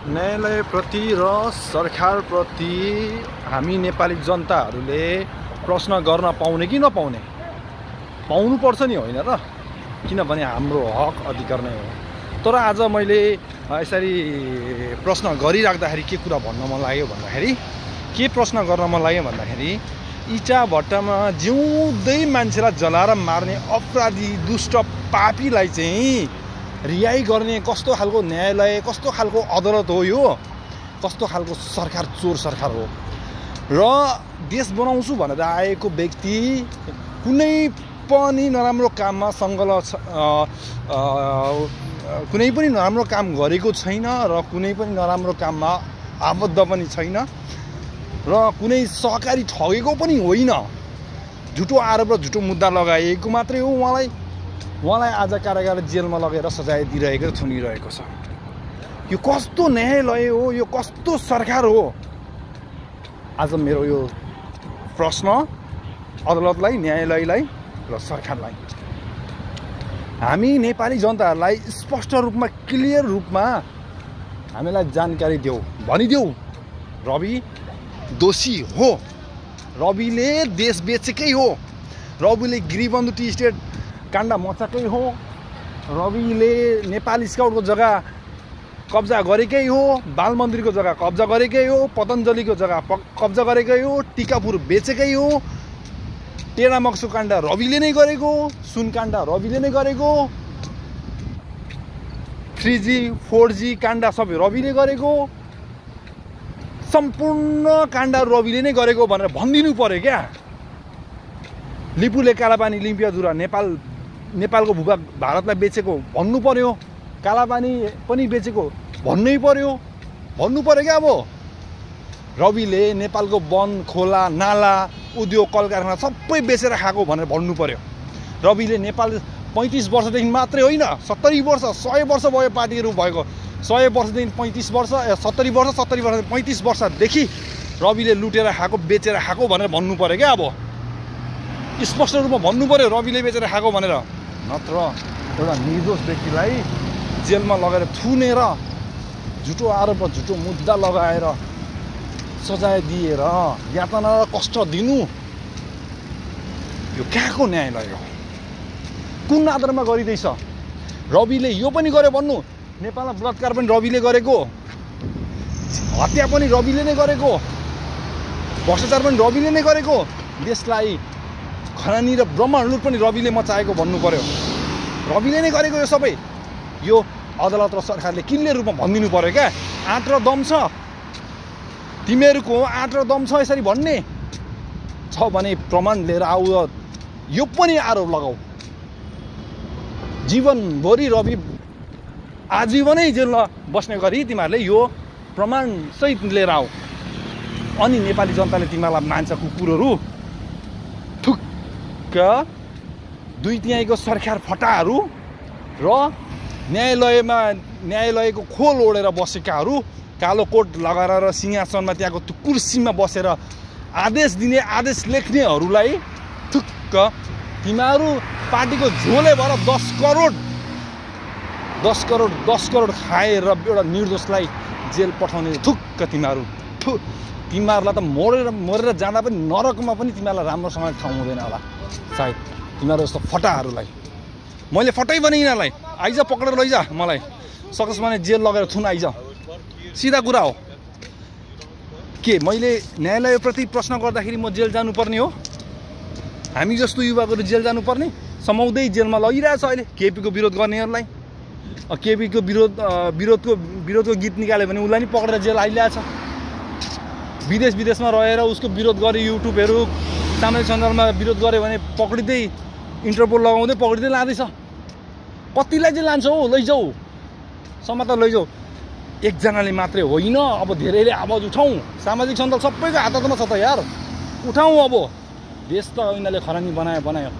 न्यायालयप्रति र सरकारप्रति हामी नेपाली जनताहरूले प्रश्न गर्न पाउने कि नपाउने? पाउनुपर्छ नि, होइन र? किनभने हाम्रो हक अधिकार नै हो। तर आज मैले यसरी प्रश्न गरिराख्दाखेरि के कुरा भन्न मन लाग्यो भन्दाखेरि, के प्रश्न गर्न मन लाग्यो भन्दाखेरि, इटा भट्टामा जिउँदै मान्छेलाई जलाएर मार्ने अपराधी दुष्ट पापीलाई चाहिँ रिहाई गर्ने कस्तो खालको न्यायालय, कस्तो खालको अदालत हो यो? कस्तो खालको सरकार? चोर सरकार हो। र देश बनाउँछु भनेर आएको व्यक्ति कुनै पनि नराम्रो काममा कुनै पनि नराम्रो काम गरेको छैन र कुनै पनि नराम्रो काममा आबद्ध पनि छैन र कुनै सहकारी ठगेको पनि होइन। झुटो आरोप र झुटो मुद्दा लगाइएको मात्रै हो। उहाँलाई आज कारागार जेलमा लगेर सजाय दिइरहेको र थुनिरहेको छ। यो कस्तो न्यायालय हो? यो कस्तो सरकार हो? आज मेरो यो प्रश्न अदालतलाई, न्यायालयलाई र सरकारलाई, हामी नेपाली जनताहरूलाई स्पष्ट रूपमा, क्लियर रूपमा हामीलाई जानकारी देऊ, भनिदेऊ, रवि दोषी हो। रविले देश बेचेकै हो। रविले गिरिबन्धु टी स्टेट काण्ड मचाकै हो। रविले नेपाली स्काउटको जग्गा कब्जा गरेकै हो। बाल मन्दिरको जग्गा कब्जा गरेकै हो। पतञ्जलीको जग्गा कब्जा गरेकै हो। टिकापुर बेचेकै हो। टेढामक्सु काण्ड रविले नै गरेको। सुन काण्ड रविले नै गरेको। 3G 4G काण्ड सबै रविले गरेको। सम्पूर्ण काण्डहरू रविले नै गरेको भनेर भनिदिनु पर्यो क्या। लिपुले कालापानी लिम्पियाधुरा नेपालको भूभाग भारतलाई बेचेको भन्नु पर्यो। कालापानी पनि बेचेको भन्नै पर्यो क्या। अब रविले नेपालको वन, खोला, नाला, उद्योग, कल कारखाना सबै बेचेर खाएको भनेर भन्नु पर्यो। रविले नेपाल 35 वर्षदेखि मात्रै होइन, 70 वर्ष 100 वर्ष भयो पार्टीहरू भएको। 100 वर्षदेखि 35 वर्ष, 70 वर्ष 35 वर्षदेखि रविले लुटेर खाएको, बेचेर खाएको भनेर भन्नु पर्यो क्या। अब स्पष्ट रूपमा भन्नु पर्यो रविले बेचेर खाएको भनेर। नत्र एउटा निर्दोष व्यक्तिलाई जेलमा लगेर थुनेर, झुटो आरोप र झुटो मुद्दा लगाएर सजाय दिएर यातना र कष्ट दिनु, यो कहाँको न्यायालय हो? कुन आधारमा गरिँदैछ? रविले यो पनि गर्यो भन्नु, नेपालमा बलात्कार पनि रविले गरेको, हत्या पनि रविले नै गरेको, भ्रष्टाचार पनि रविले नै गरेको, देशलाई खनानी र ब्रह्माण्ड लुट पनि रविले मचाएको भन्नु पर्यो। रविले नै गरेको यो सबै। यो अदालत र सरकारले क्लियर रूपमा भनिदिनु पर्यो क्या। आँट र दम छ, तिमीहरूको आँट र दम छ यसरी भन्ने छ भने प्रमाण लिएर आऊ। यो पनि आरोप लगाऊ। जीवनभरि रवि आजीवनै जेलमा बस्ने गरी तिमीहरूले यो प्रमाण सहित लिएर आऊ। अनि नेपाली जनताले तिमीहरूलाई मान्छ कुकुरहरू। थुक्क दुई तिहाईको सरकार फटाहरू र न्यायालयको खोल ओढेर बसेकाहरू, कालो कोट लगाएर र सिंहासनमा त्यहाँको त्यो कुर्सीमा बसेर आदेश दिने, आदेश लेख्नेहरूलाई थुक्क। तिमीहरू पार्टीको झोले भएर 10 करोड खाएर एउटा निर्दोषलाई जेल पठाउने थुक्क तिमीहरू। तिमीहरूलाई त मरेर जाँदा पनि नरकमा पनि तिमीहरूलाई राम्रोसँग ठाउँ हुँदैन होला सायद, तिमीहरू जस्तो फटाहरूलाई। मैले फटै भने यिनीहरूलाई आइज पक्रेर लैजा, मलाई सकस भने जेल लगेर थुन आइज। सिधा कुरा हो। के मैले न्यायालयप्रति प्रश्न गर्दाखेरि म जेल जानुपर्ने हो? हामी जस्तो युवाहरू जेल जानुपर्ने? समाउँदै जेलमा लगिरहेछ अहिले केपीको विरोध गर्नेहरूलाई। केपीको विरोधको गीत निकाल्यो भने उसलाई नि पक्रेर जेल आइरहेछ। विदेशमा रहेर उसको विरोध गरे, युट्युबहरू, सामाजिक सञ्जालमा विरोध गर्यो भने पक्रिँदै, इन्टरपोल लगाउँदै पक्रिँदै लाँदैछ। कतिलाई चाहिँ लान्छ हौ? लैजाऊ, समाचार लैजाऊ। एकजनाले मात्रै होइन, अब धेरैले आवाज उठाउँ। सामाजिक सञ्जाल सबैको हातमा छ त यार, उठाउँ। अब देश त यिनीहरूले खरानी बनायो।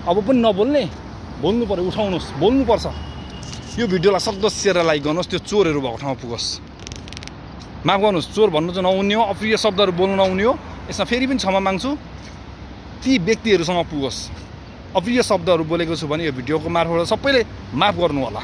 अब पनि नबोल्ने, बोल्नु पर्यो, उठाउनुहोस्, बोल्नुपर्छ। यो भिडियोलाई सक्दो सेयर लाइक गर्नुहोस्, त्यो चोरहरू भएको ठाउँमा पुगोस्। माफ गर्नुहोस्, चोर भन्नु चाहिँ नहुने हो, अप्रिय शब्दहरू बोल्नु नहुने हो। यसमा फेरि पनि क्षमा माग्छु, ती व्यक्तिहरूसँग पुगोस्। अप्रिय शब्दहरू बोलेको छु भने यो भिडियोको मार्फत सबैले माफ गर्नु होला।